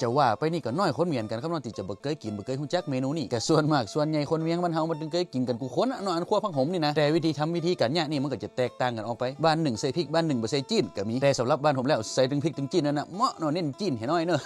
ຈະວ່າໄປນີ້ກໍນ້ອຍຄົນເໝືອນກັນຄັບເນາະ ທີ່ຈະບໍ່ເຄີຍກິນ ບໍ່ເຄີຍຮູ້ຈັກເມນູນີ້. ກະສ່ວນມາກສ່ວນໃຫຍ່ຄົນວຽງບ້ານເຮົາມັນຈຶ່ງເຄີຍກິນກັນກູ່ຄົນເນາະ ອັນຄົວຜັກຫົມນີ້ນະ. ແຕ່ວິທີທຳ ວິທີການຍາກນີ້ມັນກໍຈະແຕກຕ່າງກັນອອກໄປ. ບ້ານໜຶ່ງໃສ່ພິກ ບ້ານໜຶ່ງບໍ່ໃສ່ຈີນກໍມີ. ແຕ່ສຳລັບບ້ານຜົມແລ້ວ ໃສ່ທັງພິກທັງຈີນນັ້ນນະ ເໝາະເນາະ ເນັ້ນຈີນໃຫ້ໜ້ອຍເນາະ.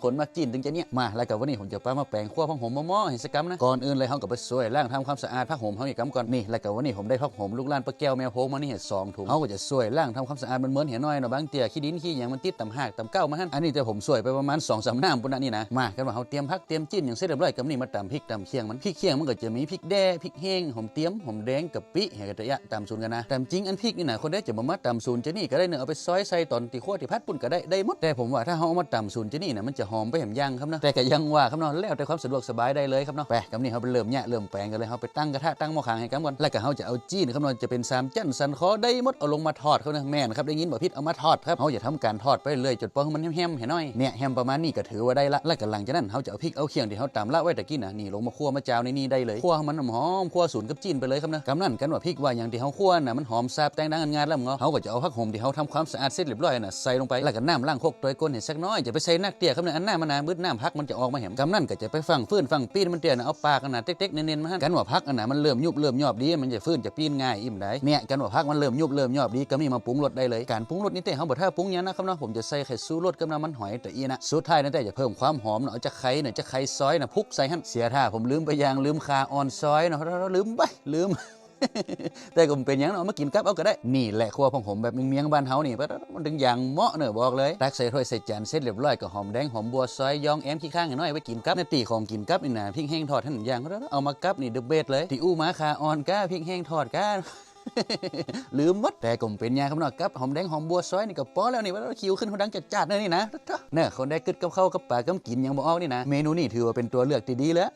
ຄົນມັກຈີນຈຶ່ງຈະເນຍ. ມາ ແລ້ວກໍວັນນີ້ຜົມຈະພາມາແປງຄົວຜັກຫົມໝໍໆໃຫ້ຊະກ່ຳນະ. ກ່ອນອື່ນເລີຍ ເຮົາກໍໄປຊ່ວຍລ້າງທຳຄວາມສະອາດຜັກຫົມເຮົານີ້ກ່ຳກ່ອນ. ນີ້ ແລ້ວກໍວັນນີ້ຜົມໄດ້ຜັກຫົມລູກລ້ານປ້າແກ້ວແມ່ໂຮງມານີ້ໃຫ້ສອງຖົງ. ເຮົາກໍຈະຊ່ວຍລ້າງທຳຄວາມສະອາດມັນເໝິນໃຫ້ໜ້ອຍເນາະ. ບາງເທື່ອຂີ້ດິນຂີ້ຫຍັງມັນຕິດຕາມຮາກຕາມເກົ້າມັນຫັ້ນ. ອັນນີ້ແຕ່ຜົມຊ່ວຍໄປປະມານສອງສາມນ້ຳພຸ້ນນະນີ້ນະ. ມາ ຄັນວ່າເຮົາຕຽມຜັກຕຽມຈີນຫຍັງເສັດຮຽບຮ້ອຍ ກໍນີ້ມາຕຳພິກຕຳຂຽງມັນ. ພິກຂຽງມັນກໍຈະມີພິກແດ່ ພິກແຫ້ງ ຫອມຕຽມ ຫອມແດງ ກະປິ ແຮກະຕະຍະ ຕາມສູດກັນນະ. ຕາມຈິງອັນພິກນີ້ນະ ຄົນໃດຈະບໍ່ມາຕຳສູນຈັ່ງນີ້ກໍໄດ້ເນາະ ເອົາໄປຊອຍໃສ່ຕອນທີ່ຄົວທີ່ຜັດປຸ້ນກໍໄດ້ ໄດ້ໝົດ. ແຕ່ຜົມວ່າຖ້າເຮົາເອົາມາຕຳສູນຈັ່ງນີ້ນະ ມັນຈະຫອມໄປແຮມຢ່າງຄັບເນາະ. ແຕ່ກໍຍັງວ່າຄັບເນາະ ແລ້ວແຕ່ຄວາມສະດວກສະບາຍໄດ້ເລີຍຄັບເນາະ. ໄປ ກັບນີ້ເຮົາໄປເລີ່ມຍະເລີ່ມແປງກັນເລີຍ. ເຮົາໄປຕັ້ງກະທະຕັ້ງໝໍ້ຄາງໃຫ້ກ່ຳກ່ອນ ແລ້ວກໍເຮົາຈະເອົາຈີນຄັບເນາະ ຈະເປັນສາມຊັ້ນ ສັນຄໍ ໄດ້ໝົດ ເອົາລົງມາທອດຄັບເນາະ. ແມ່ນຄັບ ໄດ້ຍິນບໍ່ຜິດ ເອົາມາທອດຄັບ. ເຮົາຈະທຳການທອດໄປເລື້ອຍໆ ຈົນກວ່າມັນແຮມໆໃຫ້ໜ້ອຍ. ເນຍ ແຮມປະມານນີ້ກໍຖືວ່າໄດ້ລະ. ແລ້ວກໍຫຼັງຈາກນັ້ນ ເຮົາຈະເອົາພິກເອົາຂຽງທີ່ເຮົາຕຳລະໄວ້ຕະກີ້ນະ ນີ້ລົງມາຂົ້ວມາຈາວໃນນີ້ໄດ້ເລີຍ. ຂົ້ວໃຫ້ມັນຫອມໆ ຂົ້ວສູນກັບຈີນໄປເລີຍຄັບເນາະ. ກຳນັ້ນ ຄັນວ່າພິກວ່າຫຍັງທີ່ເຮົາຂົ້ວນະ ມັນຫອມສາບແຕ່ງດັງອັນງາດລຳເງາະ ເຮົາກໍຈະເອົາຜັກຫົມທີ່ເຮົາທຳຄວາມສະອາດເສັດຮຽບຮ້ອຍນະ ໃສ່ລົງໄປ. ແລ້ວກໍນ້ຳລ້າງຄົກ ຕວຍກົ້ນໃຫ້ສັກໜ້ອຍ ຈະໄປໃສ່ໜັກເຕີຍຄັບເນາະ. ອັນນ້ຳມັນນະ ບຶດນ້ຳຜັກມັນຈະອອກມາແຮມ. ກຳນັ້ນກໍຈະໄປຝັງຟືນຝັງປີ້ນມັນເຕີຍນະ ເອົາປາກອັນໜາເຕັກໆເນັ້ນໆມາຫັ້ນ. ຄັນວ່າຜັກອັນນະມັນເລີ່ມຍຸບເລີ່ມຍອບດີ ມັນຈະຟື້ນຈະປີ້ນງ່າຍອີ່ມໃດ. ເນຍ ຄັນວ່າຜັກມັນເລີ່ມຍຸບເລີ່ມຍອບດີ ກໍມີມາປຸງລົດໄດ້ເລີຍ. ການປຸງລົດນີ້ເຕີ ເຮົາບໍ່ຖ້າປຸງຫຍັງນະຄັບເນາະ. ຜົມຈະໃສ່ໄຂ່ຊູລົດກັບນ້ຳມັນຫອຍຕະອີ່ນະ. ສຸດທ້າຍນັ້ນເຕີຈະເພີ່ມຄວາມຫອມເນາະ ເອົາຈະໄຂ່ນະ ຈະໄຂ່ຊອຍນະ ພຸກໃສ່ຫັ້ນ. ເສຍທ່າ ຜົມລືມໄປຢ່າງ ລືມຂ່າອ່ອນຊອຍເນາະ. ລືມໄປ ລືມ ແຕ່ກໍບໍ່ເປັນຫຍັງເນາະ ເອົາມາກິນກັບເອົາກໍໄດ້. ນີ້ແຫຼະ ຄົວຜັກຫົມແບບເມືອງໆບ້ານເຮົານີ້ ມັນຈຶ່ງຢ່າງເໝາະເນີ ບອກເລີຍ. ຕັກໃສ່ຖ້ວຍໃສ່ຈານເສັດຮຽບຮ້ອຍ ກໍຫອມແດງຫອມບົວຊອຍ ຢອງແອມຂີ້ຄ້າງໃຫ້ໜ້ອຍ ໄວ້ກິນກັບ. ໜ້າທີ່ຂອງກິນກັບນີ້ນະ ພິກແຫ້ງທອດຫັ້ນ ຢ່າງ ເອົາມາກັບນີ້ ເດີເບສເລີຍ. ຕີອູ່ໝາ ຂ່າອ່ອນກາ ພິກແຫ້ງທອດກາ ລືມໝົດ. ແຕ່ກໍບໍ່ເປັນຫຍັງຄັບເນາະ ກັບຫອມແດງຫອມບົວຊອຍນີ້ກໍພໍແລ້ວນີ້ ວ່າຄິວຂຶ້ນຫົວດັງຈາດໆເນີນີ້ນະ. ເນີ ຄົນໃດກຶດກັບເຂົ້າກັບປາກັບກິນຫຍັງບໍ່ອອກນີ້ນະ ເມນູນີ້ຖືວ່າເປັນຕົວເລືອກທີ່ດີແລ້ວ.